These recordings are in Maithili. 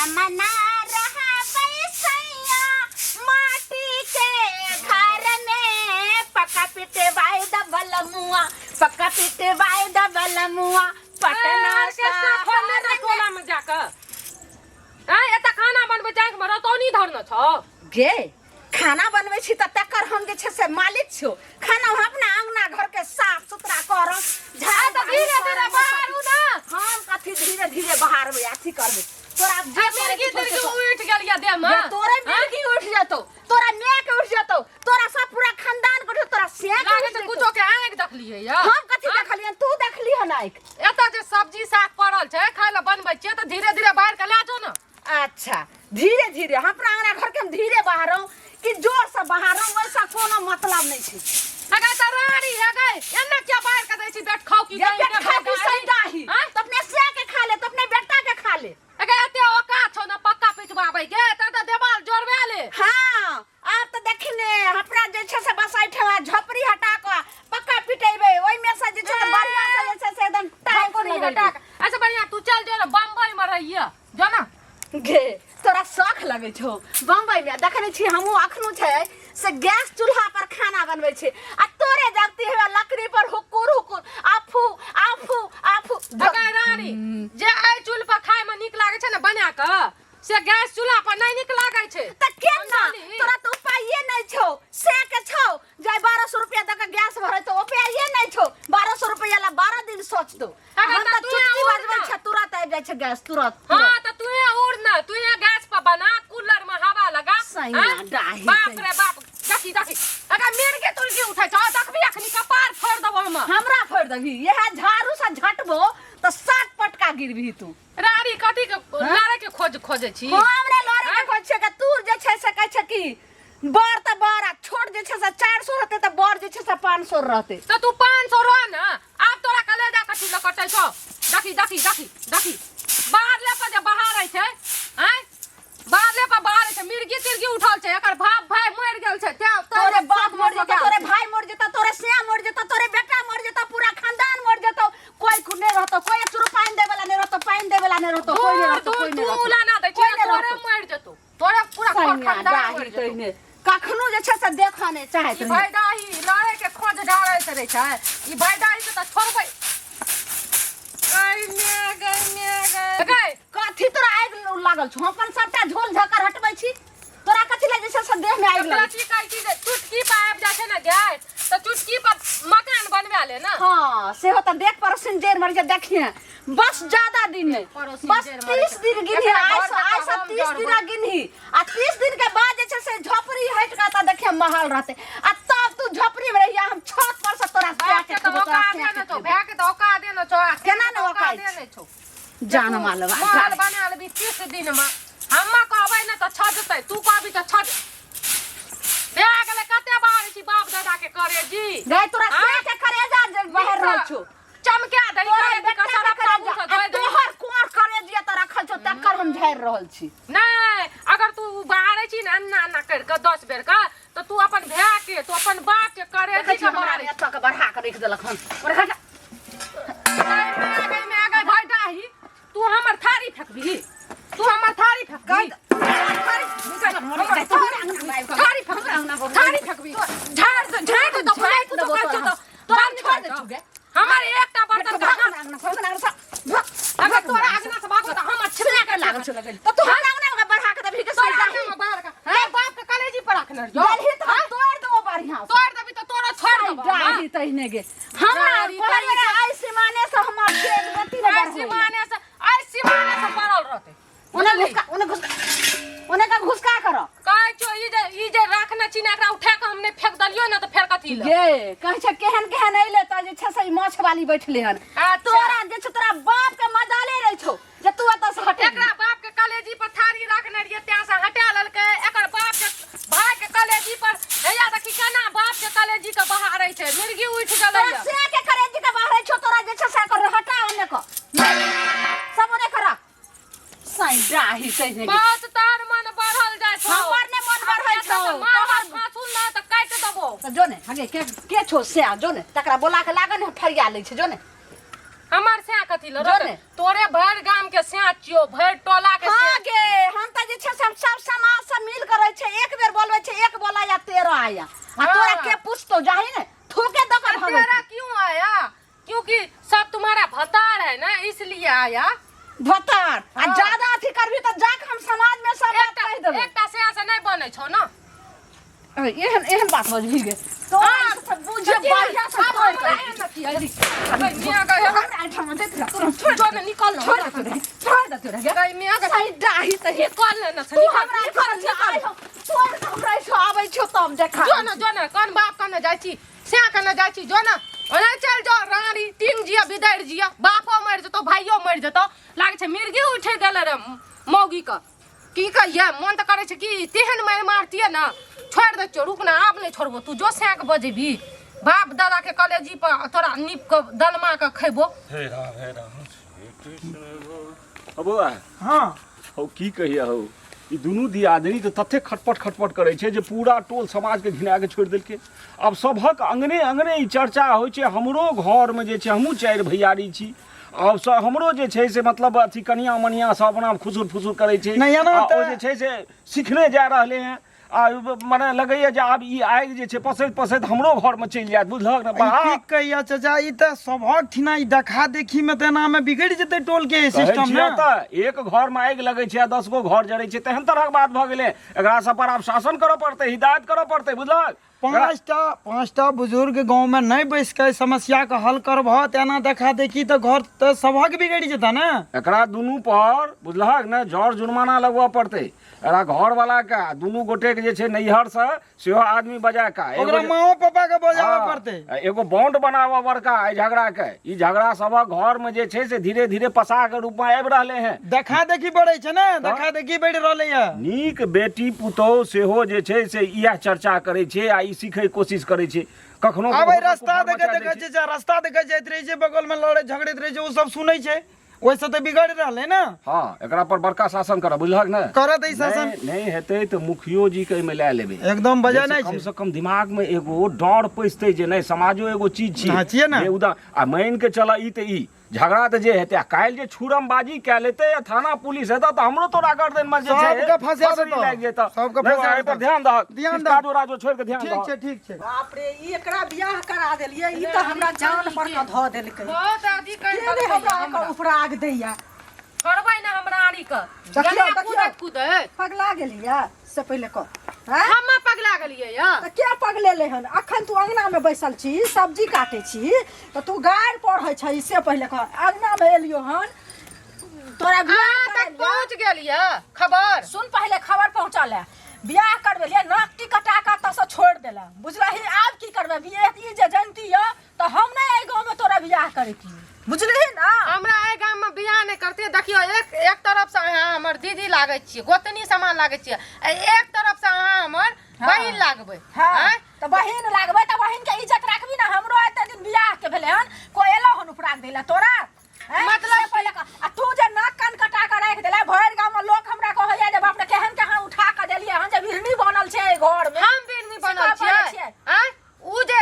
हम ना रहबै सैया माटी के घर में पक्का पिटवाई दबल मुआ पक्का पिटवाई दबल मुआ पटना ऑर्केस्ट्रा खोलने रह टोला में जाकर आय एता खाना बनबै जाके में रतौनी धरने छौ गे खाना बनबै छी तऽ तकर हम जे छै से मालिक छियौ खाना हम अपना अंगना घर के साफ सुथरा करब आ झाड़ू तऽ धीरे धीरे बहारू ना हम कथी धीरे धीरे बहारबै अथी करबै तोरा जे आ मिर्गी करैके छौ से तिर्गी कर। उठि गेल या देह में गे, तोरे मिर्गी उठ जेतौ तोरा माय के उठ जेतौ तोरा सब पूरा खानदान के उठ जेतौ, तोरा से के लागे उठ छै जेतौ। कुछो के आँखि देखलियै या हम कथी देखलियन तू देखलिहन आँखि एतऽ जे सब्जी साग पड़ल छै खाय लए बनबै छियै तऽ धीरे धीरे बाहर के लए जो ने अच्छा धीरे धीरे हम अपना अंगना घर के हम धीरे बहारौ कि जोर से बहारौ वैसा कोनो मतलब नहीं छै अगे तऽ रानी अगे एना क्या बाहर के दै छी बेट खाउ की जे पेट खा की सही डाही आँय? तो अपने से के खा ले तो अपने बेटा के खा ले अगे एते औकात छौ ने पक्का पिटवाबै के तऽ तऽ देवाल जोड़बे ले हाँ आब तऽ देखी ने अपना जे छै से बस एहिठमा झोपड़ी हटा कऽ पक्का पिटेबै ओहिमे से जे छै से बढ़िआँ से जे छै से एकदम टाइल्स झोपड़ी लगेबै। हटा के अच्छा बढ़िया तू चल जो ने बम्बई में रहिए जो ना गे तोरा शौख लगै छौ बम्बई में देखने छी हमहूँ अखनो छै से गैस चूल्हा पर खाना बनबै छी आ तोरे जगती हेबे लकड़ी पर हुकुर हुकुर आफू आफू आफू अगे रानी जे एहि चूल्ह पर खाय में नीक लागै छै ने बना कऽ से गैस चूल्हा पर नहि नीक लागै छै तऽ केना समझली? तोरा तऽ उपाये नहि छौ से के छौ जाय 1200 रुपया दऽ के गैस भरे तऽ उपाये नहि छौ 1200 रुपया ला 12 दिन सोच दो अगर हम तऽ तऽ तू चुटकी उड़ बजबै ना। छै तुरंत आबि जाइ छै गैस तुरंत हाँ तुरंत। तो तू यहाँ उड़ ना तू यहाँ गैस पर बना कूलर में हवा लगा सैया हाँ? डाही बाप सैया। रे बाप देखी देखी अगर मिर्गी तुर्गी उठै छौ देखबी अखनी कपार फोड़ देबो हम हमरा फोड़ देबही इएह झाड़ू से झटबो तऽ सात पटका गिरबही तू रानी कथी के लड़े के खोज खोजे छी हमरा लड़े के खोज छै कि तू जे छै से कहै छै कि बड़ तऽ बड़ आ छोट जे छै से 400 रहतै तऽ बड़ जे छै से 500 रहतै तऽ तू 500 रह ना आब तोरा कलेजा कथी लऽ कटै छौ देखी देखी देखी देखी बाहर ले पर जे बाहर छै आँय बाहर पर बाहर छै मिर्गी तिर्गी उठल छै एकर बाप भाई मरि गेल छै तें तोरे बाप मर जेतौ तोरे भाई मर जेतौ तोरे सिया मर जेतौ तोरे बेटा मर जेतौ पूरा खानदान मर जेतौ कोई को नहीं रहतो कोई एक रुपया पानी देवे वाला नहीं रहतो पानी देवे वाला नहीं रहतो कोई नहीं रहतो कोई नहीं तू रहतो लाना दै कोई छै नहीं तोरे रहतो। मरि जेतौ तोरे पूरा सैया खानदान डाही मरि जेतौ तहिने कखनो जे छै से देखऽ नहि चाहैत ई रहै। भैदाही लड़े के खोज डालैत रहै छै ई भैदाही के तऽ छोड़बै गै मे गै मे गै गै कथी तोरा आगि लागल छौ हम अपन सबटा झोल झकर हटबै छी तोरा कथी लए जे छै से देह में आगि तोरा लागल की कहै छी जे चुटकी पर आबि जाइ छै ने गैस तऽ चुटकी पर मकान बनवा ले ने हाँ सेहो तऽ देख पड़ोसिन जेर मर जे देखिए बस ज्यादा दिन नहीं पड़ोसिन बस जेर मरै 30 छै। दिन गिनही एकरा आइ घर से के आइ से हम 30 जरबै। दिन गिनही आ 30 दिन के बाद जे छै से झोपड़ी हटि कऽ तऽ देखिए महल रहतै आ तब तू झोपड़ी में रहिया हम छत पर से तोरा बाप फेंक के तऽ देबौ, तोरा औकादे फेंक ने छौ देबौ। भाय के तऽ औकादे ने छौ आ केना ने औकाद औकादे ने छौ जान मालवा महल बना लेबी 30 दिन में हम्मा कहबै ने तऽ छजतै तू कहबी तऽ छज भए गेलै कते बार छी बाप दादा के करे जी गै तोरा आँय? से के करेजा जे बाहर रहल छौ चमका दही तोरा करे बेटा के के सारा करेजा बाबू आ से धोइ दही तोहर कोर करेजिया तऽ रखल छौ तकर हम झाड़ि रहल छी नहि अगर तू बाहरे छी ने अन्ना अन्ना करि कऽ 10 बेर कऽ तऽ तू अपन भाय के तू अपन बाप के करे देखै जी छी के हमरा बाहरे एतऽ के बढ़ा के रखि देलक हन ओरे हट तू हमर थारी फेकबी तू हमर थारी फेकबी थारी फेकबी थारी फेकबी झाड़ दे झाड़ दे तो झाड़ तू देबो तो तोरा। तोरा छोड़ दे छुगे। हमर एकटा बर्तन अगर तोरा अंगना से भागो त हमर छिपना के लागल छौ तऽ तू हमरा अंगना में बढ़ा के देबही के तोरा अंगना में बाहर का ए बाप के कलेजी पर रखने रहियो देलही तऽ हम तोड़ि देबो बढ़िआँ से। तोड़ देबी त तोरा छोड़ देबो डाही तहिने गे हमरा डाही कहलियै तहिने। आइ सिमाने से हमर तेज गति ने आइ बढ़ै सिमाने से आइ सिमाने से पड़ल रहते ओने घुसका ओने घुसका ओने का घुसका कर कहै छौ ई जे राखने छी ने एकरा उठा के हम नहि फेंक देलियो ने तऽ फेर कथी लए गे कहै छै केहन केहन अइले तऽ जे छै से ई माछ वाली बैठले हन अच्छा। तोरा जे छै तोरा बाप के मजाले रहै छौ जे तू एतऽ से हटे एकरा बाप के कलेजी पर थारी रखने रहिए त्यां से हटा लेलकै एकर बाप के भाई के कलेजी पर हैया देखी केना बाप के कलेजी के बहारै छै मिर्गी उठि गेलै तोरा से के करेजी के बाहर छौ तोरा जे छै से कर हटा ओने को सब ओने कर साई डाही सही बस तार मन बढ़ल जाइ छौ हमर ने मन बढ़ल छौ, तोहर फांसुल ना तऽ काटि देबो तऽ जो ने हगे के के छौ से जो ने तकरा बोला के लागल ने फरिया लै छै जो ने हमर सैं कथी लऽ जो ने। तोरे भरि गाम के सैं छियौ भरि टोला के हाँ सैं गे आ तोरा के पूछतो जाही ने थूके दऽ के भगै तेरा क्यों आया क्योंकि सब तुम्हारा भतार है ना इसलिए आया भतार आ हाँ। ज्यादा अथी करबी तऽ जाके हम समाज में सब बात कहि देबै एकटा से से नहीं बनै छौ ना एहन एहन बात बजबी गे तोरा हाँ। ई सब बुझे बढ़िया से आब तोड़ हमरा के एहन अथी है रे। गई मियाँ गई हमरा एहिठाम देख ले तोरा छोड़ जो ने निकल ना छोड़ दे तोरा छोड़ दे तोरा गे गई मियाँ गई सही डाही सही निकल ना तू निकल हमरा निकल एहिठाम निकल आइ हम तोड़ के हमरा एहिठाम आबै छौ तब देखा जो ना जो ना कौन बाप कने जाइ छी से कने जाइ छी जो ना ओना चल जो रानी टींग जिया बिदर जिया बापो मरि जेतो भाइयो मरि जेतो लागै छै मिर्गी उठि गेलै रे मौगी के की कहिए मन तऽ करै छै कि तेहन मारि मारतियै ने छोड़ि दै छियौ रुक ना आब नहि छोड़बो तू जो सैंक बजेबी बाप दादा के कलेजी पर तोरा नीप के दलमा के खैबो हे राम हे राम हे कृष्ण हो बौआ हाँ हौ की कहिए हौ ई दुनू दियादनी तऽ तते खटपट खटपट करै छै जे पूरा टोल समाजके घिना के छोड़ि देलकै आब सभक अङ्गने अङ्गने ई चर्चा होइ छै हमरो घरमे जे छै हमहूँ चारि भैयारी छी आब सब हमरो जे छै से मतलब अथी कनिया मनिया सब अपना खुसुर फुसुर करै छै नहि, एना आ ओ तऽ- जे छै से सिखने जा रहलै हँ आ मने लगैया जे आब ई आगि जे छै पसैत पसैत हमरो घरमे चलि जायत बुझलहक ने ई बा की कहिया चाचा ई तऽ सभक ठिना ई देखा देखी में तऽ एना में बिगड़ि जेतै टोल के कहै सिस्टम छियै ने तऽ एक घर मे आगि लगै छै आ 10 गो घर जरै छै तेहन तरहक बात भऽ गेलै एकरा सब पर आब शासन करऽ पड़तै हिदायत करऽ पड़तै बुझलहक पाँचटा बुजुर्ग गाँव में नहीं बैस के समस्या के हल करबह तऽ एना देखा देखी तऽ घर तऽ सभक बिगड़ि जेतै ने एकरा दुनू पर बुझलहक ने जर जुर्माना लगबऽ पड़तै एकरा घरवाला के आ दुनू गोटे के जे छै नैहर से सेहो आदमी बजा के एगो ओकरा जे- माओ पापा के बजाबऽ हाँ, पड़तै एगो बॉन्ड बनाबऽ बड़का एहि झगड़ा के ई झगड़ा सबक घर में जे छै से धीरे धीरे पसा के रूप में आबि रहले हैं देखा देखी बढ़ै छै ने देखा देखी बढ़ि रहलै ये नीक बेटी पुतोहु सेहो जे छै से इएह चर्चा करै छै आ ई सीखै कोशिश करै छै कखनो आबै कखनो रास्ता कुफर देखे मचा दै देखे छै। छै जे रास्ता देखे जाइत रहै छै बगल में लड़े झगड़ैत रहै छै ओ सब सुनै छै ओहिसँ तऽ बिगड़ि रहलै ने हँ एकरा पर बड़का शासन करऽ बुझलहक ने करत ई शासन नहि नहि हेतै तऽ मुखियो जी के एहिमे लए लेबै एकदम बजाय जाहिसँ नहि कम छै से कम दिमाग में एगो डर पैसतै जे नहि समाजो एगो चीज छी हाँ, छियै ने। जे उदा आ मानि के चलऽ ई तऽ ई झगड़ा तऽ जे हेतै आ काल्हि जे छुरमबाजी कए लेतै आ थाना पुलिस हेतै तऽ हमरो तोरा गर्दन मे जे छै सबके फंसा फंसरी देतौ। लागि जेतौ सबके नहि, फंसा एहि पर देतौ। ध्यान दहक ध्यान किछु दहक। काजो राजो छोड़ि कऽ ध्यान ठीक दहक छै ठीक छै बाप रे ई एकरा बियाह करा देलियै ई तऽ हमरा जान पर के धऽ देलकै बहुत अथी करि के नहि देलकै हमरा हमरा। एकर उपराग दैया छोड़बै ना हमरा आरी के देखियौ, गेलै देखियौ। कूदैत कूदैत पगला गेलियै से पहिले कह आँय? हम पगला गेलियै या तऽ के पगलेलै हन अखन तू अंगना में बैसल छी सब्जी काटै छी तऽ तू गारि पढ़ै छही से पहिले कह अंगना में एलियो हन तोरा बियाह अहाँ तक करेलियै। पहुँच गेल यऽ खबर सुन पहिले खबर पहुँचल है बियाह करबेलियै नाक टिकटा कऽ एतऽ से छोड़ि देला बुझलही आब की करबै बियाह ई जे जनती यऽ तऽ हम नहि एहि गाँवमे तोरा बियाह करैती बुझलिही ना हमरा एहि गाममे बियाह नहि करतियै देखियौ एक एक तरफसँ अहाँ हमर दीदी लागै छियै गोतनी समान लागै छियै आ एक तरफसँ अहाँ हमर बहिन लागबै हाँ आँय? तऽ बहिन लागबै तऽ बहिन के इज्जत राखबी ना हमरो एते दिन बियाह के भेलै हन कोई एलो हन उपराग दैला तोरा हैं? मतलब से पहिले कह- आ तू जे नाक कान कटा के राखि देला भरि गाँव में लोक हमरा कहैया जे बाप रे केहन केहन उठा के देलियै हन जे बिरनी बनल छै एहि घर में हम बिरनी बनल से कहै छियै छियै। आँय उ जे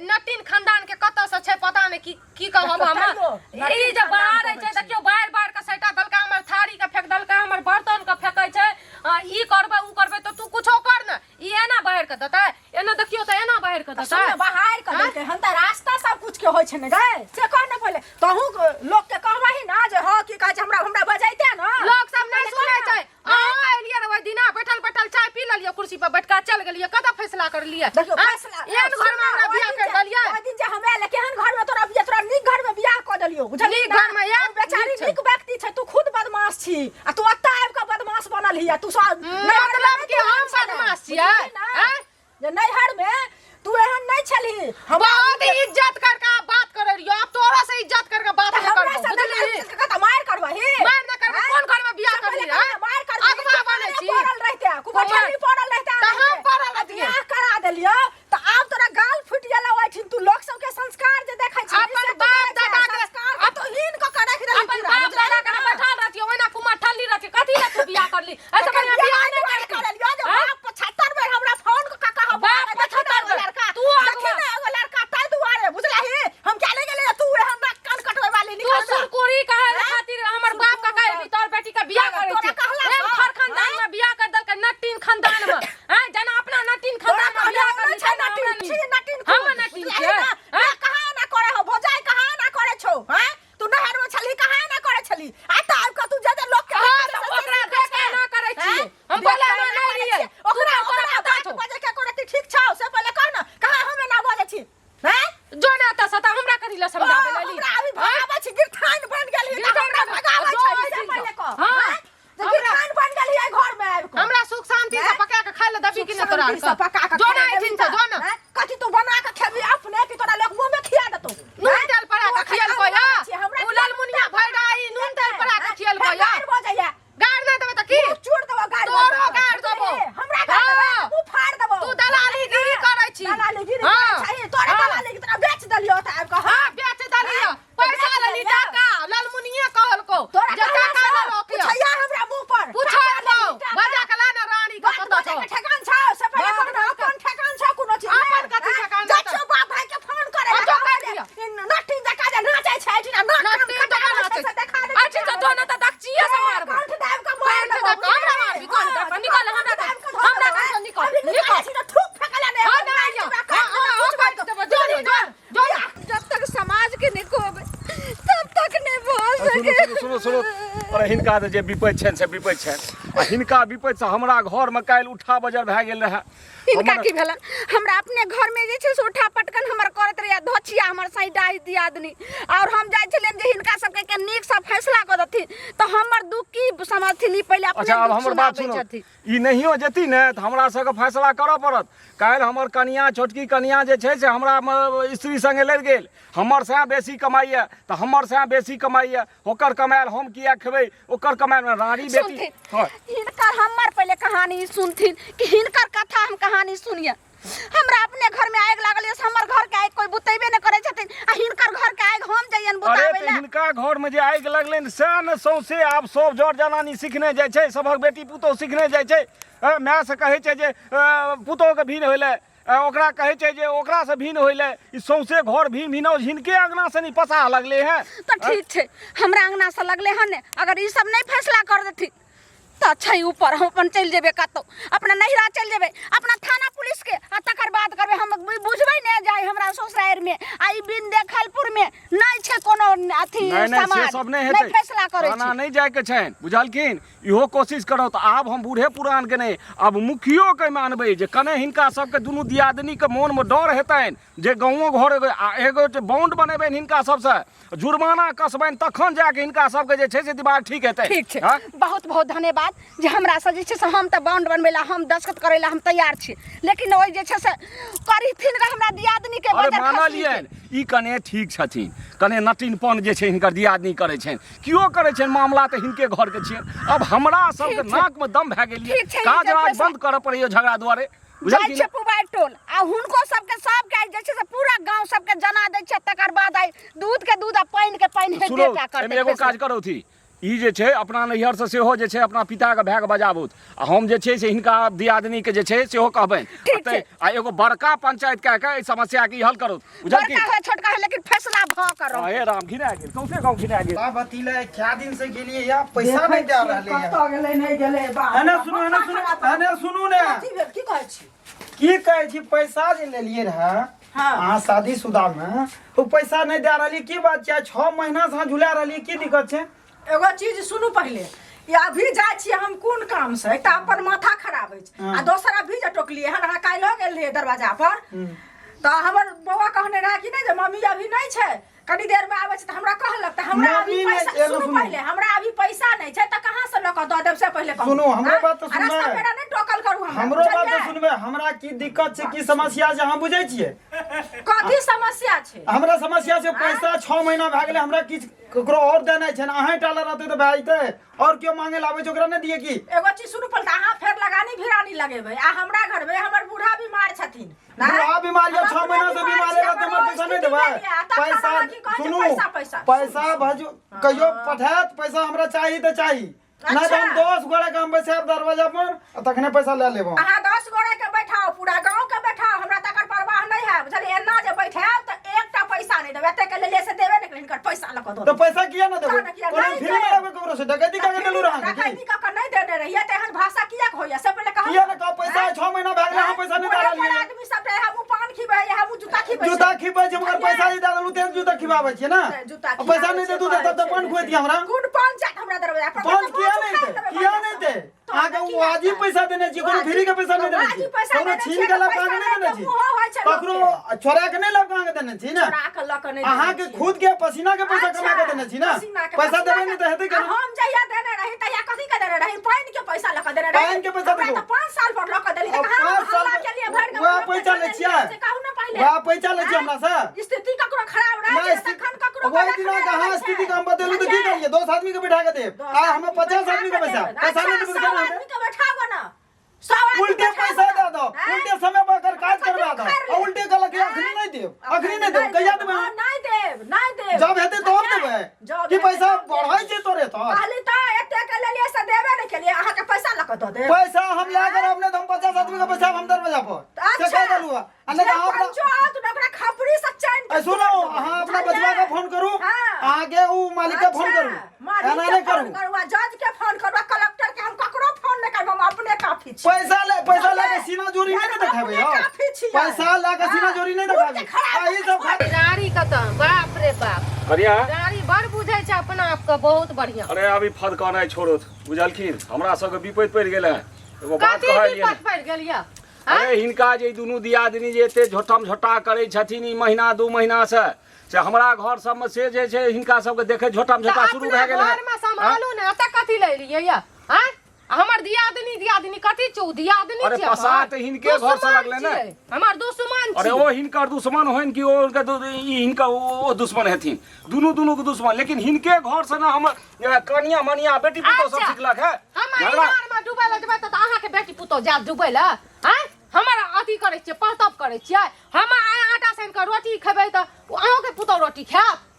नटिन खानदान के कतऽ से छै पता नहि की की कहब हम तैयो, नटिन ई जे खानदान बाहर कहै छै छै। देखियौ बाहर बाहर के सैटा दलका हमर थारी के फेंक दलका हमर बर्तन के फेंकै छै आ, ई करबै उ करबै तऽ तू कुछो कर ने ई एना बाहर के देतै एना देखियौ तऽ एना बाहर के तऽ सुन देतै ने, बाहर के आँय? देलकै हन तऽ रास्ता सब कुछ के होइ छै ने गै से कह ने पहिले तहूँ लोक के कहबही ना जे हँ की कहै छै हमरा हमरा बजैते ने लोक सब नहि सुनै छै अहाँ एलियै रह ओहि दिना बैठल बैठल चाय पी लेलियै कुर्सी पर बैठ के चल गेलियै कतऽ फैसला करलियै देखियौ आँय? फैसला एहन घर में हमरा बियाह कर देलियै ओहि दिन जे हम आयल केहन घर में तोरा बियाह तोरा नीक घर में बियाह कऽ देलियौ बुझलियै नीक घर में यार, ओ बेचारी नीक छै। नीक व्यक्ति छै तू खुद बदमाश छी आ तू ओतऽ आबि कऽ बदमाश बनल हिया तू सब मतलब कि हम बदमाश छियै आँय? जे नैहर में तू एहन नहीं छलही हमरा बहुत इज्जत करके आप बात करे रहियो अब तोरा से इज्जत करके बात तऽ नहीं हमरा करबो से बुझलिही नहीं मार करबही मार न करबो कोन घर में बियाह करली पहिले मार करबही अगवा बनै छी पड़ल रहते कुमठली पड़ल रहते तऽ हम पड़ल रहतियै। बियाह करा देलियो तऽ आब तोरा गाल फुटि गेलौ ओहिठिन तू लोक सबके संस्कार जे देखै छी अपन बाप दादा के- संस्कार के तो हीन कऽ के राखि देलही अपन पूरा, बाप दादा के बुझलही ना? बैठल रहतियो ओहिना कुमार ठल्ली रहतियो कथी ले तू बियाह करली ऐसे तकर बढ़िया बियाह बियाह नहीं दुआरे करती करलियो जे आँय? बाप 75 बेर हमरा फोन कऽ के कहब बाप देखी ना 75 एगो बेर। लड़का तू अगुआ। देखी ना एगो लड़का ताहि दुआरे बुझलही हम क्या ले गेलियै तू एहन नाक कान कटबै वाली तू निकल जा। सुरकुरी कहे आँय? खातिर हमर बाप का कहे भी तोर बेटी का बियाह तोरा करे छी कहला एहन सँ, खर खानदान में बियाह कर देलकै नट्टीन खानदान में हैं जना अपना नट्टीन तोरा खानदान में बियाह कहले कर तोरा शांति से पका के जो ना खाए एहिठिन देबही से, जो ना। आँय? कथी तू बना के खेबी अपने कि तोरा लोग मुंह में खिया देतौ नून तेल पर तू के एखन खियल आलू को या बनाबै छी, हमरा उ ललमुनिया भैरा ई नून तेल पर के खियल को या गार बजैया गार नहीं देबे त की मुँह चूर देबो गार तोरो गार देबो। हमरा गार देबो हाँ। मुँह फाड़ देबो तू दलालीगिरी करै छी दलालीगिरी हाँ। करै छी तोरे हाँ। दलालीगिरी तोरा बेच देलियो त आबि कऽ हाँ बेच देलियो पैसा बेच लेली देलियौ। टाका ललमुनिया कहलको तोरा जे कहला टाका से लेलक यऽ। पूछैया हमरा मुँह पर पूछै टाका लो लेली, टाका। बजा के ला ना रानी के बात कतऽ बजै छौ के ठेकान छौ से पहिले बात कोनो अपन ठेकान छौ कोनो चीज अपन नहि। कथी आँय? ठेकान जाइ छै? छियौ बाप भाई के फोन करे हाँ, जो कर दिया। नटी जकाँ जे नाचै छै एहिठिना नाक कान नटी जकाँ कटाबै नाचै छै से देखा दै अच्छा तो जो ना त दक्षिए से मारबो कंठ दाबि कऽ मारि कंठ देबौ, दाबि कऽ हमरा मारबी, कंठ दाबि कऽ, निकल हमरा दाबि कऽ धऽ हमरा देबौ, कंठ निकल, अभी निकल। निकालै छी तऽ थूक फेकला नहि हाँ, एगो ना, मारि या। देबौ, हाँ, हाँ, हाँ, काटि काटि देबौ, देबौ, जो, जो, जो, जो। जब तक समाज के नहीं कहबै तब तक नहीं भऽ सुनू सके सुनू सुनू सुनू अरे हिनका तऽ जे विपैत छनि से विपैत छनि आ हिनका विपैतसँ हमरा घरमे काल्हि उठा बजर भए गेल रहए हिनका हमर की भेलन हमरा अपने घर में जे छै से उठा पटकन हमर करैत रहैया धोछिया हमर सैटा दियादनी और हम जाइ छलियनि जे हिनका सबके के नीक से फैसला कऽ देथिन तऽ हमर दुख की समझथिन ई पहिले अपने अच्छा आब दुख हमर बात सुनाबै सुनू छथिन ई नहियो जेती ने तऽ हमरा सबके फैसला करऽ पड़त काल्हि हमर कनिया छोटकी कनिया जे छै से हमरा स्त्री संगे लड़ि गेल हमर सएह बेसी कमाइए तऽ हमर सएह बेसी कमाइए ओकर कमायल हम किया खेबै ओकर कमायल रानी बेटी सुनथिन हँ हिनकर हमर पहिले कहानी सुनथिन कि हिनकर कथा हम कहानी सुनिए हमरा अपने घर में आगि लागल ये से हमर घर के आगि कोई बुतेबे नहि करै छथिन आ हिनकर घर के आगि हम जइयन अरे बुताबै तऽ लए हिनका घरमे जे आगि लगलनि सएह ने सौंसे आब सभ जर जनानी सिखने जाइ छै सभक बेटी पुतोहु सिखने जाइ छै मायसँ कहै छै जे पुतोहुके भीड़ होइ लए ओकरा कहै छै जे ओकरासँ भिन्न होइ लए ई सौंसे घर भिन्न भिनाउ हिनके अङ्गनासँ नहि पसाह लगलै हेँ तऽ ठीक छै हमरा अङ्गनासँ लगलै हन ने अगर ई सब नहि फैसला कर देथिन तऽ छै ऊपर हम अपन चलि जेबै कतहु अपना नैहरा चलि जेबै अपना थाना पुलिसके आ तकर बाद करबै हम बुझबै नहि जाय हमरा ससुरारिमे आ ई बिन देखलपुरमे नहि छै कोनो अथी नहि नहि से समाज सब नहि हेतै फैसला करै थाना छै नहि जायके छनि बुझलखिन इहो कोशिश करब तऽ आब हम बूढ़े पुरानके नहि आब मुखियोके मानबै जे कने हिनका सबके दुनू दियादनीके मोनमे डर हेतनि जे गाँवो घर एगो आ एगो जे बाउंड बनेबनि हिनका सबसँ जुर्माना कसबनि तखन जाके हिनका सबके जे छै से दिमाग ठीक हेतै ठीक छै हँ? बहुत बहुत धन्यवाद जे हमरा से जे छै से हम तऽ बाउंड बनबै लए हम दस्तखत करै लए हम तैयार छी लेकिन ओहि जे छै से करथिन गे हमरा दियादनी के अरे बजर खसली के। मानलियनि ई कने ठीक छथिन कने नटिनपन जे छै हिनकर दियादनी करै छनि केओ करै छनि मामला तऽ हिनके घरके छियनि अब हमरा सबके ठीक छै। नाकमे दम भए गेल ठीक छै, काज ई जे राज पैसा- बंद करऽ पड़ैए झगड़ा दुआरे जाइ बुझलखिन छै पुबारि टोल आ हुनको सबके सबके आइ जे छै से पूरा गाँव सबके जना दै छै तकर बाद आइ दूध के दूध आ पानि के पानि सुनो हेबे टा करतै एहिमे एगो काज करौथी ई जे छै अपना नैहरसँ सेहो जे छै अपना पिताके भायके बजाबथु आ हम जे छै से हिनका दियादनीके जे छै सेहो कहबनि ठीक छै। आ एगो बड़का पंचायत कए कऽ एहि समस्याके ई हल करौथ बुझलखिन बड़का है छोटका है लेकिन फैसला भऽ कर रहतै। हे राम घिना गेल सौंसे गाँव घिना गेल बा बतीले क्या दिन से गेलिए या पैसा नहीं दे रहले है कतऽ गेलै नहि गेलै बाप एने सुनू एने सुनू एने सुनू ने कथी भेल की कहै छी की कहै छी पैसा जे लेलिए रहे हाँ। अहाँ शादीशुदा में ओ पैसा नहीं दे रहलिए की बात छै 6 महीना से अहाँ झुला रहलिए की दिक्कत छै एगो चीज सुनू पहिले ई अभी जाइ छियै हम कोन काम से एकटा अपन माथा खराब अछि हाँ। आ दोसर अभी जे टोकलियै हन अहाँ काल्हिो गेल रहियै दरवाजा पर तऽ हमर बौआ कहने रहए कि नहि जे मम्मी अभी नहि छै कनी देर में आबै छै तऽ हमरा कहलक तऽ हमरा अभी मम्मी नहि पैसा एगो सुनू सुनू। पहिले हमरा अभी पैसा नहि छै तऽ कहाँ से लऽ कऽ दऽ देब से पहिले कहू सुनू, हमरो आँय? बात तऽ आ रास्ता सुनबै। पेड़ा नहि टोकल करू हमरा हमरो बात तऽ बुझलियै? सुनबै हमरा की दिक्कत छै की समस्या छै अहाँ बुझै छियै कथी समस्या छै हमरा समस्या छै पैसा 6 महीना भए गेलै हमरा किछु ककरो और देनाइ छै ने अहें टाला रहतै तऽ भए जेतै और केओ मांगे ला आबै छै ओकरा नहि दियै की एगो चीज सुनू पहिले तऽ अहाँ फेर लगानी भिरानी लगेबै आ हमरा घरमे हमर बूढ़ा बीमार छथिन नहि? बूढ़ा बीमार यऽ हमर 6 महीना से बूढ़ा बीमारे छी, रहतै हमर हमर पैसा नहि स्थिति देबै भेल यऽ, आ तखन पैसा अहाँ की कहै छी, सुनू पैसा पैसा पैसा भजू कहियो पठायत पैसा हमरा चाही तऽ चाही नहि तऽ हम अच्छा। 10 गोरा के हम बैसायब दरवाजा पर आ तखने पैसा लए लेब हम अहाँ 10 गोरे के बैठाओ पूरा गांव के बैठाओ हमरा तकर परवाह नहीं है बुझलियै एना जे बैठायब तऽ एकटा पैसा नहीं देबै एते के लेले से देबे नहीं हिनकर पैसा लऽ कऽ दऽ तऽ पैसा किया नहि देबै पता नहि किया कोनो नहि फ्री मे देब। लेबै ककरो से डकैती कऽ के देलू रहऽ डकैती कऽ के नहीं देने रहियै तऽ एहन भाषा किया होइया से पहिले कहू किया नहि कहू पैसा 6 महीना भए गेलै अहाँ पैसा नहि दऽ रहलियै आदमी सब रहे हमहूँ पान खिबै हमहूँ जूता खिबै जूता खिबै छै मगर पैसा नहि दऽ देलू तें जूता खिबाबै छियै ने जूता आ पैसा नहि देतू तऽ तब तऽ पान खुएती हमरा कोन पान चाट हमरा दरवाजा पर पान किया नहि देतै किया नहि देतै अहाँके ओ वाजिब पैसा देने छी कोनो फ्री के पैसा नहि देने छी कोनो छीन के लऽ कऽ अहाँके नहि देने छी ककरो चोरा के नहि लऽ कऽ अहाँके देने छी ने चोरा के लऽ कऽ नहि अहाँके खुद के पसीना के पैसा कमा के देने छी ने पैसा देबै नहि तऽ हेतै केना हम जहिया देने रही तहिया कथी के देने रही पानि के पैसा लऽ कऽ देने रही पानि के पैसा हमरा देखू। तऽ 5 साल पर लऽ कऽ देली तऽ अब कहाँ 5 साल पर से कहू ना पहिले वएह पैसा लै छी हमरा से स्थिति ककरो खराब रहै नहि छै तखन ककरो ओहि दिना के अहाँ स्थिति के हम बतेलहुँ तऽ की करियै 10 आदमी के बैठा के देब आ हम 50 आदमी के बैठा पैसा नहि देबै तऽ सौ केना आदमी हेतै के बैठाबो ना 100 आदमी उल्टे बैठाबो पैसा ना। दे दो आँय? उल्टे समय पर अगर काज करवा दो उखाड़ि आ ले। उल्टे कहलक कि अखनी नहि देब अखनी नहि देब कहिया देबै हाँ, हम? नहि देब नहि देब जब हेतै तब देबै जब कि हेतै पैसा तब देबै। बढ़ै छै तोरे तो कहली तऽ एते के लेलियै से देबे नहि केलियै अहाँके पैसा लऽ कऽ दऽ देब पैसा हम लए कर अपने तो हम 50 आदमी के पैसा हम दरवाजा पर से अच्छा कह देलू आ नहि जे तऽ अहाँ अपना पंचो आओत ने ओकरा खपड़ी से चैन के ऐ सुनो तोड़ि देबै, अहाँ अपना बुझलियै? बचवा के फोन करू हाँ। अहाँके उ मालिक के फोन अच्छा, करू मालिक एना के नहि फोन करू करू आ जज के फोन करू आ कलेक्टर के हम ककरो फोन नहि करब हम अपने काफी छी पैसा ले पैसा लए के सीना जोरी नहि ने देखाबै अपने यौ काफी छियै। पैसा लए के सीना हाँ। जोरी नहि मुँह देखाबै के खराब आ ई सब खा गाड़ी कतऽ बाप रे बाप कनिया गाड़ी बड़ बुझै छै अपना आपके बहुत बढ़िया अरे अभी फदकनाइ छोड़ो बुझलखिन हमरा सबके विपैत पड़ि गेल है एगो बात कथी कहलियै विपत पड़ि गेल यऽ अरे हिनका जे ई दुनू दियादिनी जे एते झोटम झोटा करै छथिन ई महीना दू महीना से से हमरा घर सबमे से जे छै हिनका सबके देखै झोटम तऽ झोटा शुरू अपना भए गेल है घरमे सम्हालू ने एतऽ कथी लए एलियै यऽ आँय आ हमर दियादनी दियादनी कथी छौ दियादनी अरे छियै हमर। पसात हिनके घर से दुश्मन लगलै ने। छियै, हमर दुश्मन अरे छियै ओ हिनकर दुश्मन होइन कि ओ हुनकर ई हिनकर ओ दुश्मन हेथिन दुनू दुनू के दुश्मन लेकिन हिनके घर से ने हमर कनिया मनिया बेटी पुतोह सब अच्छा। सिखलक है हम झगड़ा इनारमे डूबै लए जेबै तऽ अहाँके बेटी पुतोह जायत डूबै लए आँय हमर अथी करै छियै परतब करै छियै हम आइ आटा सानि कऽ रोटी खेबै तऽ अहूँके पुतोह रोटी खायत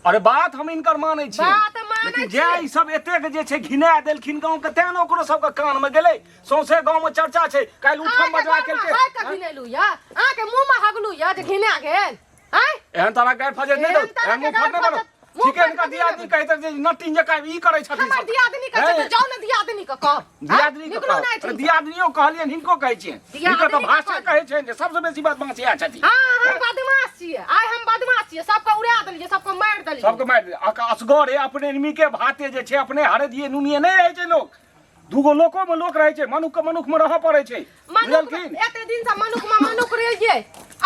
अरे बात हम इनकर मानै छियै बात मानै लेकिन जे छियै। ई सब एतेक जे छै घिना देलखिन गाँव के तें ने ओकरो सबके कान में गेलै सौंसे गाँव में चर्चा छै काल्हि उठम अहाँके बजवा घरमे केलकै हाय कऽ घिनेलू यऽ अहाँके मुँहमे हगलू यऽ जे घिना गेल आँय एहन तरह गारि फजैत नहि एहन दौ तरह एहन के मुँह फट नहि गारि बनो फजैत- मुँह ठीके फट हिनकर कथी दियादनी लेबै? कहैत जे नटिन जकाँ ई करै छथिन हमर सब। दियादनी कहै छै हैं? तऽ जाउ ने दियादनी के कहब दियादनी के निकलू कहब। ने अरे एहिठाम दियादनियो कहलियनि हिनको कहै छियनि हिनकर तऽ दियादनी के भाषे कहै छनि जे सबसँ बेसी बदमाश इएह छथिन हाँ हम बदमाश छियै आइ हम बदमाश छियै सबके उड़ा देलियै सबके मारि देलियै सबके मारि देलियै। असगरे अपने एनमी के भाते जे छै अपने हरदिये नुनिये नहि रहै छै लोक दूगो लोको में लोक रहै छै मनुख के मनुख में रहऽ पड़ै छै मनुख बुझलखिन एते दिन से मनुख में मनुख रहियै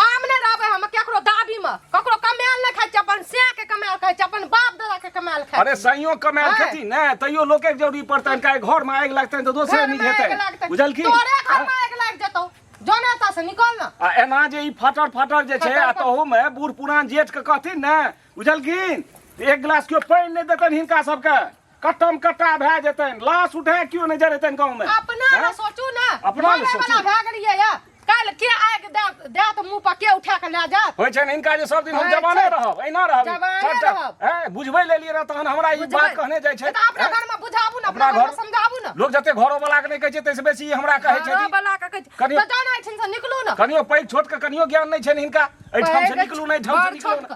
आम नहि रहबै हम केकरो दाबी में ककरो कमायल नहि खाइ छियै अपन सैं के कमायल खाइ छियै अपन बाप दादा के कमायल खाइ अरे सैयो कमायल हैं? खेती ने तैयो लोके के जरूरी पड़तनि काहे घर में आगि लगतनि तऽ दोसरे घर नीक में आगि हेतनि लागतै। बुझलखिन तोरे घर हैं? में आगि लागि जेतौ जोने एतऽ से निकल ना आ एना जे ई फाटर फाटर जे छै आ फटर- तहू में बूढ़ पुरान जेठ के कहथिन ने बुझलखिन एक गिलास केओ पानि नहि देतनि हिनका सबके कट्टम कट्टा भए जेतनि लाश उठा केओ नहि जरेतनि गाँवमे अपना हैं? ने सोचू ने अपना ने मरे सोचू। वाला भए गेलियै या काल्हि के आगि दए देत मुँह पर के उठा के लए जायत होइ छनि हिनका जे सब दिन हम होइ जवाने छै। रहब एना रहब जवाने सबटा- रहब। हैं, बुझबै लेलियै रह तहन हमरा ई बुझबै। बात कहने जाइ छै तऽ अपना हैं? घर में बुझाबू ने अपना अपना घर में घर- समझाबू ने लोक जते घरो वाला के नहि कहै छै ताहिसँ बेसी ई हमरा कहै घरो छथि वाला के कहै छै कनियो- तऽ जाउ ने एहिठाम से निकलू ने कनियो पैघ छोट के कनियो ज्ञान नहि छनि हिनका एहिठाम से पैघ निकलू नहि एहिठाम से बड़ निकलू छोट के।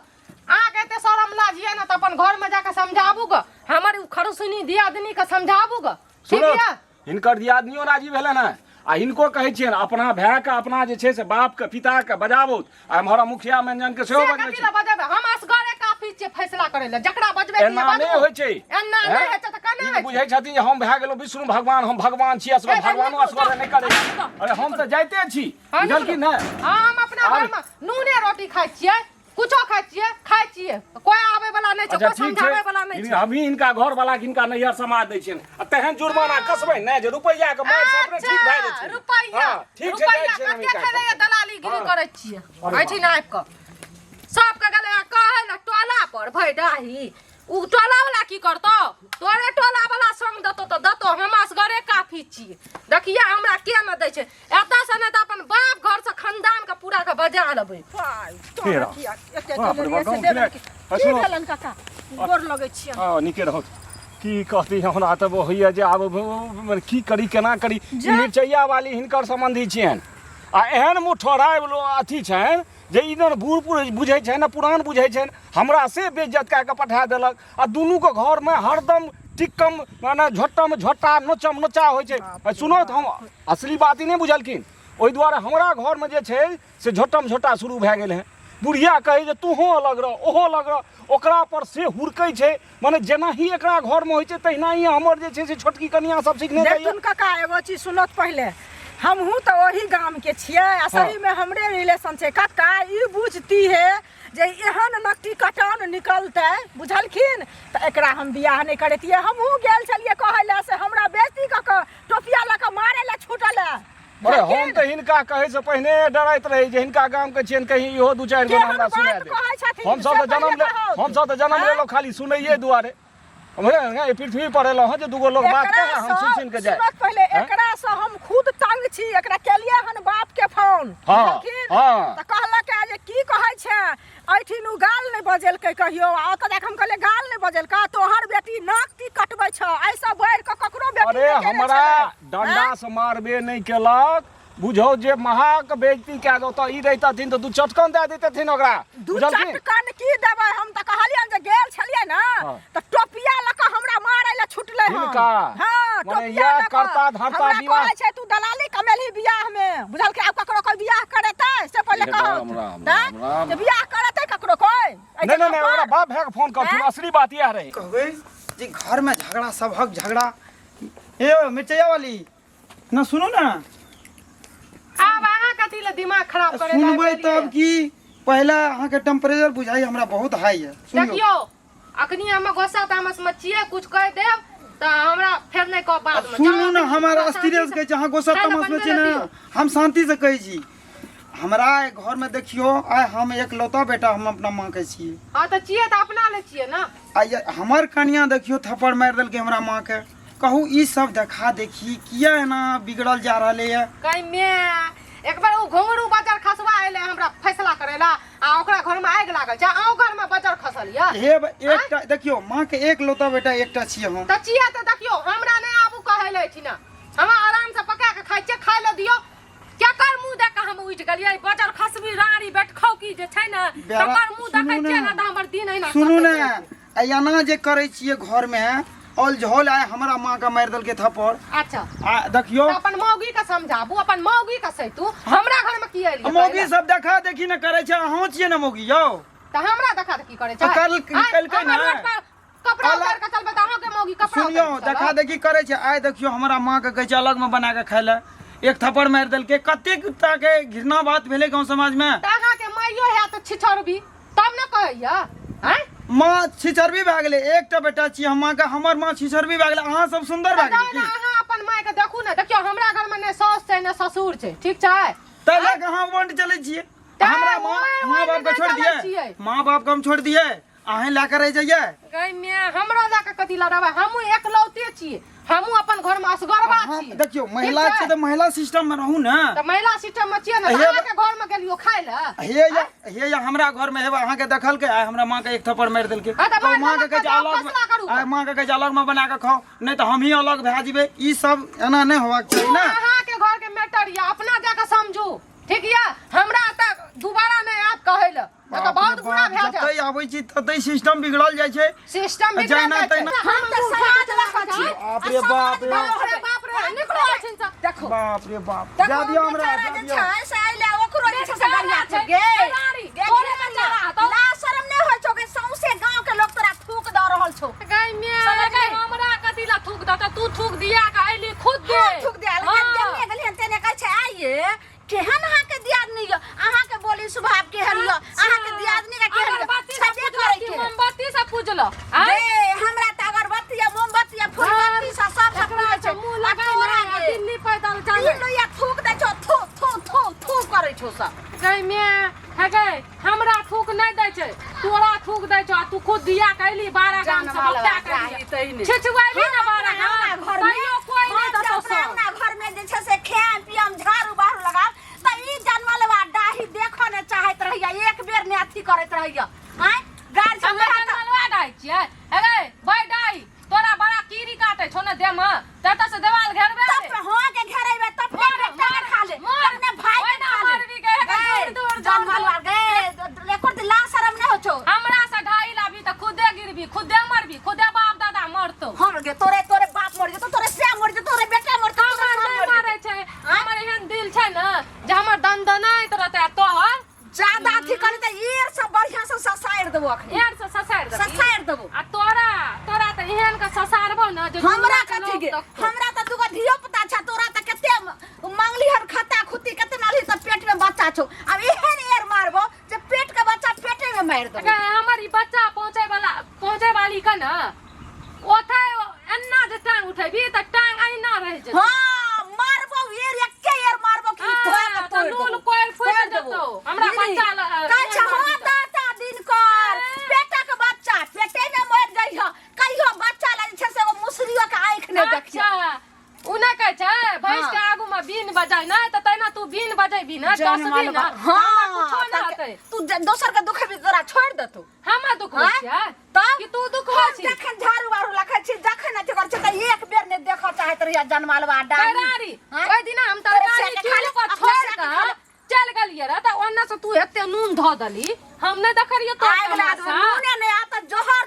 अहाँके एते शरम लाज ये ने तऽ अपन घर में जाके समझाबू ग हमर उ खरसुनी दियादनी के समझाबू ग ठीक सुनो ये हिनकर दियादनियो राजी भेलनि हँ आ हिनको कहै छियनि अपना भायके अपना जे छै से बापके पिताके बजाबू आ एम्हर मुखिया व्यंजनके सेहो से बजबै कथी छी लए बजेबै हम असगरे काफी छियै फैसला करै लए जकरा बजबै के एना नहि होइ छै एना नहि होइ छै तऽ केना ई होइ छै बुझै छथिन जे हम भए गेलहुँ विष्णु भगवान हम भगवान छी असगर ए, ए, भगवानो निकलू, असगर नहि करै जाउ, जाउ, अरे हम तऽ जाइते छी हाँ, बुझलखिन निकलू। ने हाँ, हम अपना आब- घरमे नूने रोटी खाइ छियै कुछो खाइ छियै खाइ छियै कोई आबै वाला नहि छै अच्छा कोई ठीक समझाबै वाला नहि छै छै हमही हिनका घर वाला के हिनका नैहर समाज दै छियनि आ तेहन जुर्माना कसबै ने जे रुपैआ के मारि से अपने ठीक भए अच्छा जेतै रुपैआ हाँ, ठीक छै जाइ रुपैआ छियनि हम कते हिनका खेलैया दलालीगिरी हाँ। करै छियै अरे एहिठिन आबि कऽ सबके गेलै आ कहै ने टोला पर भै डाही उ टोला वाला की करतौ तोरे टोला वाला संग देतौ तऽ देतौ हम असगरे काफी छियै देखिया हमरा के ने दै छै एतऽ से नहि तऽ अपन बाप घर से खानदान के पूरा के बजा लेबै पाइ हे तोरा राम। किया एते बाप रे लेलियै बाप, से देबे गाँव की आ की सुनो। भेलन काका गोर लगै छियनि हँ नीके रहत की कहती हमरा तऽ होइए जे आब मने की करी केना करी ई मिरचैया वाली हिनकर सम्बन्धी छियनि आ एहन मुठोराय अथी छनि जे ई ने बूढ़ पुर बुझै छनि ने पुरान बुझै छनि हमरा से बेइज्जत कए कऽ पठा देलक आ दुनूके घरमे हरदम टिक्कम माने झोट्टम झोट्टा नोचम नोचा होइ छै आ सुनो तऽ हम असली बात ई नहि बुझलखिन ओहि दुआरे हमरा घरमे जे छै से झोटम झोटा शुरू भए गेल हँ बुढ़िया कहै जे तूहों अलग रह ओहो अलग रह ओकरा पर से हुड़कै छै मने जेनाही एकरा घरमे होइ छै तहिना ही हमर जे छै से छोटकी कनिया सब सीखने जाइए देखथुन काका एगो चीज सुनत पहिले हमहूँ तऽ ओही गामके छियै आ सहीमे हमरे रिलेशन छै काका ई बुझती है जे एहन नकटी कटान निकलतै बुझलखिन तऽ एकरा हम बियाह नहि करैतियै हमहूँ गेल छलियै कहै लए से हमरा बेइज्जती कऽ कऽ टोपिया लऽ कऽ मारै लए छूटल है। अरे अरे हम तऽ हिनका कहै से पहिने डराइत रही जे हिनका गाम के छियनि कहीं इहो दू चारि गोना हमरा सुना दे। हम सब तऽ जन्म ले हम सब तऽ जन्म लेलहुँ खाली सुनैये दुआरे। हम पृथ्वी पर एलहुँ हँ जे दूगो लोग बात कहे हम सुनि सुनि के जाय। सुनत पहिले एकरा से हम खुद तंग छी। एकरा केलिए हन बाप के फोन। हाँ, हाँ। तऽ कहलक जे की कहै छै एहिठिन उ गाल नहि बजेलकै कहियो। आ ओतऽ जाके हम कहलियै गाल नहि बजेलकै, तोहर बेटी नाक की कटबै छौ, एहिसँ बढ़ि कऽ ककरो बेटी। अरे हमरा डंडा से मारबे नहि केलक, बुझौ जे महाक बेइज्जती कए दौ। तऽ ई रहितथिन तऽ दू चटकन दए दैतथिन ओकरा। दू चटकन की देबै? हम तऽ कहलियनि जे गेल छलियै ने तऽ टोपिया लऽ कऽ हमरा मारै लए छुटलै हन। हां, मने इएह करता धरता विवाह कहै छै तू दलाली कमेलही बियाह मे, बुझलकै? आब ककरो कोइ बियाह करेतै से पहिले कहौ जे बियाह करेतै ककरो कोइ? नहि नहि नहि, ओकरा बाप भाय के फोन करथुन, असली बात इएह रहै। कहबै जे घर में झगड़ा, सबहक झगड़ा। ए मिर्चैया वाली ना, सुनू ना। आब अहाँ कथी ले दिमाग खराब करे? सुनबै तब की पहले अहाँके टेम्परेचर बुझाइ हमरा बहुत हाई है। देखियौ, अखनी हम गुस्सा तामस में छियै, कुछ कह देब तऽ हमरा फेर नहि कहब बाद में। सुनू ना, हमारा स्थिर से कहै छी, अहाँ गुस्सा तामस में छी ना, हम शांति से कहै छी। हमरा घर में देखियो, आइ हम एकलौता बेटा हम अपना माँ के छियै। हाँ तऽ छियै तऽ अपना ले छियै ना। आइ हमर कनिया देखियो थप्पड़ मारि देलकै हमरा माँ के। कहू ई सब देखा देखी किया एना बिगड़ल जा रहल है? कहीं में एक बार ओ घुंघरू बजर खसवा एले हमरा फैसला करेला, आ ओकरा घर में आगि लागल छै, अहूँ घर में बजर खसल या। हे एकटा देखियो, माँ के एकलौता बेटा एकटा छियै हम। तऽ छियै तऽ देखियो, हमरा नहि आबू कहै ले छी ना, हमरा आराम से पका के खाइ छियै, खाइ ले दियो। केकर मुंह देख के हम उठि गेलियै? बजर खसबी राड़ी बेटखौकी जे छै ने, तकर मुंह देखै छियै ने तऽ हमर दिन एहिना। सुनू ने, आ एना जे करै छियै घर में औल झोल, आइ हमरा माँ के मारि देलकै थप्पड़। अच्छा, आ देखियो अपन मौगी के समझाबू, अपन मौगी के सैतू। हमरा घर में की एलियै? मौगी सब देखा देखी ने करै छै। अहूँ छियै ने मौगी यौ? तऽ हमरा देखा देखी करै छै? कलकै ने कपड़ा उतार के चलबै तऽ अहाँके मौगी कपड़ा। सुनियो, देखा देखी करै छै। आइ देखियो हमरा माँ के कहै छै अलग में बना के खाय ले, एक थप्पड़ मारि देलकै। कतेक के घृणा बात भेलै गाँव समाज में। तऽ अहाँके माइयो हैत छिछरबी तब ने कहैया। आँय, माँ छिछरबी भए गेलै? एकटा बेटा छी हम माँ के, हमर माँ छिछरबी भए गेलै, अहाँ सब सुन्दर भए गेलै? अहाँ अपन माय के देखू ने। देखियौ, हमरा घर में ने साउस छै ने ससुर छै, ठीक छै? तै लए कऽ अहाँ वंट चलै छियै? हमरा माँ बाप के छोड़ दिए, माँ बाप के हम छोड़ दिए, अहें लए कऽ रहि जाइए? गै मे, हमरा लए कऽ कथी लड़बै? हमहूँ एकलौते छियै, हमहूँ अपन घर में असगरबा छियै। देखियौ, महिला छै तऽ महिला सिस्टम में रहू ने। तऽ महिला सिस्टम में छियै ने, अहाँके घर में गेलियो खाय लए? हे या हे या, हमरा घर में हेबा अहाँके देखलकै, आइ हमरा माँ के एक थप्पड़ मारि देलकै। माँ के कहै छै अलग, आइ माँ के कहै छै अलग में बना कऽ खाओ, नहि तऽ हमही अलग भए जेबै। ई सब एना नहि होबाक चाही ने। अहाँके घर के मैटर यऽ, अपना जाके समझू, ठीक यऽ? हमरा तऽ दोबारा नहि आयत कहै लए, तऽ बहुत बुरा भए जायत। जतै आबै छी ततै सिस्टम बिगड़ल जाइ छै। सिस्टम बिगड़ल जाइ छै। हम तऽ समाज लऽ छी। बाप रे बाप रे बाप रे, निकलो अछिन से। देखो, बाप रे बाप, जा दियौ हमरा, जा दियौ। छै से अइले ओकरो जे छै से गरिया छै गे। तोरे बेचारा तो ला शरम नहि होइ छौ? सौंसे गांव के लोग तोरा थूक दऽ रहल छौ। गै मे, हमरा कथी ला थूक दऽ? तू थूक दिया के अइली खुद दे। थूक दिया गेलियै गेलियै तेने कहै छै आइये केहन अहाँके दियादनी यऽ, अहाँके बोली स्वभाव केहन यऽ, अहाँके दियादनी के केहन छेबे करै के मोमबत्ती से पूजलो गे। हमरा तऽ अगरबत्ती आ मोमबत्ती आ फूलबत्ती से सब से पूजै छै। मुंह लगाइ ना, दिल्ली पैदल चल तीन लोहिया थूक दै छौ, थू थू थू थू करै छौ सब। गै मे, हे गै, हमरा थूक नहि दै छै, तोरा थूक दै छौ। तू खुद दिया कैली 12 गाम से बच्चा के छिछुआबी ना 12 गाम, तैयो कोई नहि देतौ। सब अपना घर में जे छै से खायम पियम, झाड़ू बारू लगाब तऽ ई जनमलवा डाही देखऽ ने चाहैत रहैया, एक बेर ने अथी करैत रहैया। आँय, गारि सब जनमलवा डाही छियै? हे गै भाई डाही, तोरा बड़ा कीड़ी काटे छौ ने देह में, ततऽ से देवाल घेरबे। तब हाँ के घेरेबे, तब अपने बेटा के खा ले, अपने भाई के खा ले। मरबी के दूर दूर जनमलवा गे, एको दिन ला शरम नहि होइ छौ? हमरा से ढाई लाबी तऽ खुदे गिरबी, खुदे मरबी, खुदे बाप दादा मरतौ। हम गे, तोरे तोरे बाप मर जेतौ, तोरे से मर जेतौ, तोरे बेटा मर जेतौ। हमर नहि मरै छै, हमर एहन दिल छै ने जे हमर दनदनाइत रहतै। आ तोहर ज्यादा अथी करे तऽ ईर सब बढ़िया से ससारि देबो अखनी। एर से ससारि देबी? ससारि देबो। आ तोरा तोरा तऽ एहन के ससारबो ने जे हमरा कथी गे, हमरा तऽ दूगो धियो पुता छै, तोरा तऽ कते मांगली हर खत्ता खुत्ती कते मांगली तऽ पेट में बच्चा छौ। आब एहन एर मारबो जे पेट के बच्चा पेटे में मारि देबो। हमर ई बच्चा पहुंचे वाला पहुंचे वाली के ने ओथे एन्ना जे टांग उठेबी तऽ टांग अहिना रहि जेतौ। हां, मारबो एर, एके एर मारबो। बजाय ना त तैना तू बीन बजेबी ना जौन डसबी मालवा- ना हाँ, हमरा कुछो ना तब हेतै। तू दोसर के दुख भी तोरा छोड़ देतौ हमरा दुख होइ हाँ? छै तब कि तू दुख होइ हम छी जखन झाड़ू वारू लखै छी जखन अथी करै छी तऽ एक बेर नहि देखऽ चाहैत रहिया जनमालवा डाली तरकारी हाँ? ओहि दिना हम तोरे तरकारी से के चूल्हि खाली, पर अपने छोड़ से के कऽ खाली। चल गेलियै रह तऽ ओन्ने से तू एते नून धऽ देली हम नहि देखलियै तोर आगि लागल तमाशा नूने नहि आत जोहर।